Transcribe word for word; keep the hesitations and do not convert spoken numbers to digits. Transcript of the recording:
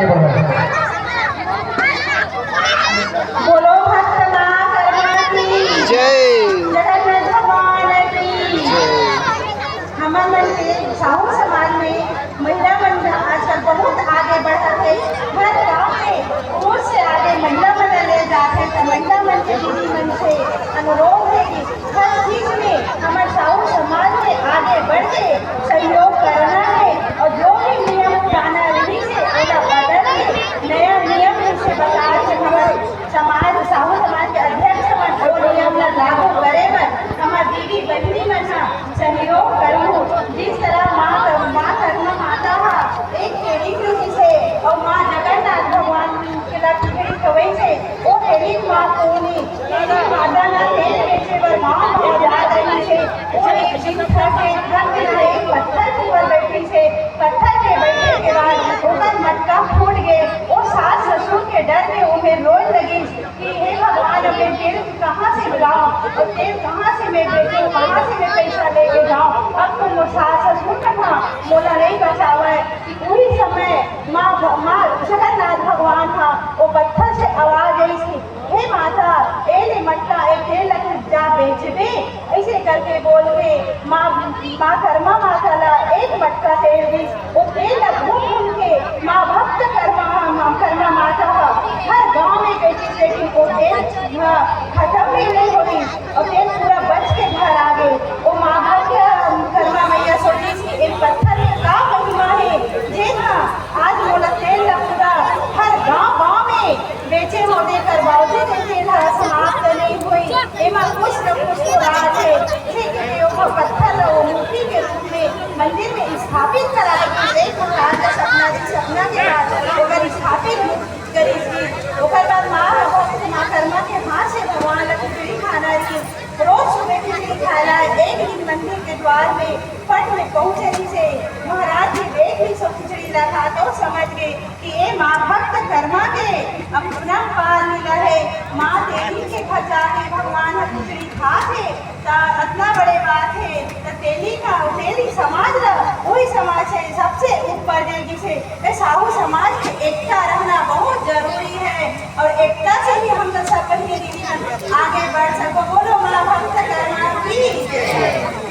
बोलो भक्त माँ कर्मा की जय। जगन्नाथ भगवान की जय। हमर मन के साहू समाज में महिला मन आजकल बहुत आगे बढ़त हे। हर गांव में पुरुष से आगे महिला मन ले जात हे, तो महिला मन के दीदी मन से अनुरोध हे कि हर चीज में हमर साहू समाज में आगे बढ़ के सहयोग करना हे और जो भी नियम पुराना रहिस हे, ओला बदल के नया नियम से बता के हमर समाज, साहू समाज के अध्यक्ष मन ओ नियम ला लागू करे बर हमर दीदी बहिनी मन ह सहयोग करहु। जिस तरह माँ, माँ कर्मा माता ह एक थैली रखिस हे और माँ जगन्नाथ भगवान के ला खिचड़ी खवइस हे, ओ थैली माँ कोनी माता ना तेल बेचे बर गाँव गाँव जात रहिस हे। वो एक दिन थक के, थक के ना एक पत्थर के ऊपर बैठिस हे। पत्थर के बैठे के बाद ओकर मटका फूट गे। वो सास ससुर के डर में ओमे रोए लगिस कि हे भगवान, अब मैं तेल कहाँ से लाऊं और तेल कहाँ से मैं बेचूं, कहाँ से मैं पैसा लेके जाऊं? अब तो मोर सास ससुर मन ह मोला नहीं बचावय। कि उही समय माँ, माँ जगन्नाथ भगवान ह वो पत्थर से आवाज आइस कि हे माता, ए ले मटका, ए तेल ला तू जा बेचबे। ऐसे करके बोल के माँ, माँ कर्मा माता ला एक मटका तेल दिस। वो तेल ला घूम घूम के माँ भक्त कर्मा, माँ कर्मा माता ह हर गांव में बेचिस, लेकिन वो तेल ह खत्म भी नहीं होइस और तेल पूरा बच के घर आ गे। वो माँ भक्त कर्मा मैया सोचिस कि एक पत्थर के का महिमा हे, जे ह आज मोला तेल ला पूरा हर गांव गांव में बेचे हों, तेकर बावजूद ए तेल ह समाप्त नहीं होइस। एमा कुछ न कुछ तो राज हे। ठीक है, ओकर पत्थर ल वो मूर्ति के रूप में मंदिर में स्थापित कराए गिस। एक महाराज का सपना जी, सपना के बाद ओकर स्थापित करिस गिस। ओकर बाद माँ ह भक्त माँ कर्मा के हाथ से भगवान ला खिचड़ी खाना रहिस। रोज सुबह खिचड़ी खाए ला एक दिन मंदिर के द्वार में पट में पहुंचे रहिस हे। महाराज जी देख ली सो खिचड़ी ला खा तो समझ गए कि ए माँ भक्त कर्मा के अपना पार मिला है। माँ तेली के घर जाके भगवान ह खिचड़ी खात हे, त अतना बड़े बात हे, त तेली का, तेली समाज ला, वही समाज से सबसे ऊपर दे गिस हे। ए साहू समाज के एकता रहना बहुत जरूरी है और एकता से ही हम तो सब बहिनी दीदी मन आगे बढ़ सको। बोलो माँ भक्त कर्मा की।